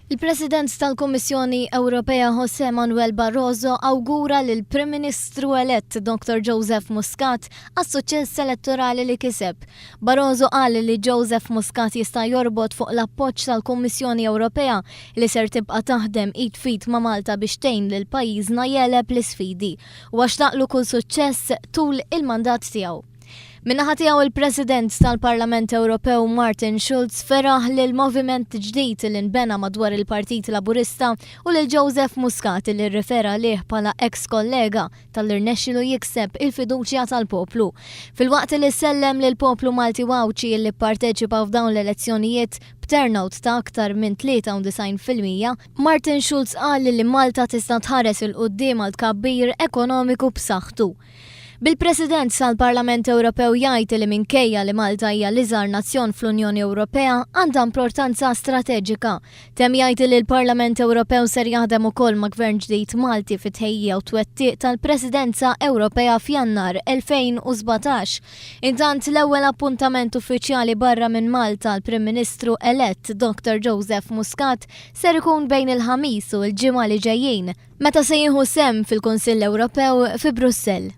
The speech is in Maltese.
Il-President tal-Kummissjoni Ewropea José Manuel Barroso awgura lill-Prim Ministru elett Dr Joseph Muscat għas-suċċess elettorali li kiseb. Barroso qal li Joseph Muscat jista' jorbot fuq l-appoġġ tal-Kummissjoni Ewropea li ser tibqa' taħdem id f'id ma' Malta biex tgħin lil pajjiżna jegħleb l-isfidi. Huwa xtaqlu kull suċċess tul il-mandat tiegħu. Min-naħa tiegħu il-President tal-Parlament Ewropew Martin Schulz feraħ lil moviment ġdid li nbena madwar il-Partit Laburista u lil Joseph Muscat li rrifera għalih bħala eks kollega talli rnexxilu jikseb il-fiduċja tal-poplu. Filwaqt li sellem lill-poplu Malti u Għawdxi li pparteċipa f'dawn l-elezzjonijiet b'turnout ta' aktar minn 93%, Martin Schulz qal li Malta tista' tħares 'il quddiem għal tkabbir ekonomiku b'saħħtu. Bil-President tal-Parlament Ewropew jgħid li minkejja li Malta hija l-iżgħar nazzjon fl-Unjoni Ewropea, għandha importanza strateġika. Temm jgħid li l-Parlament Ewropew ser jaħdem ukoll ma' Gvern ġdid Malti fit-tħejjija u twettiq tal-Presidenza Ewropea f'Jannar 2017. Intant l-ewwel appuntament uffiċjali barra minn Malta għall-Prim Ministru elett Dr Joseph Muscat ser ikun bejn il-Ħamis u l-Ġimgħa li ġejjin, meta se jieħu sehem fil-Kunsill Ewropew fi Brussell.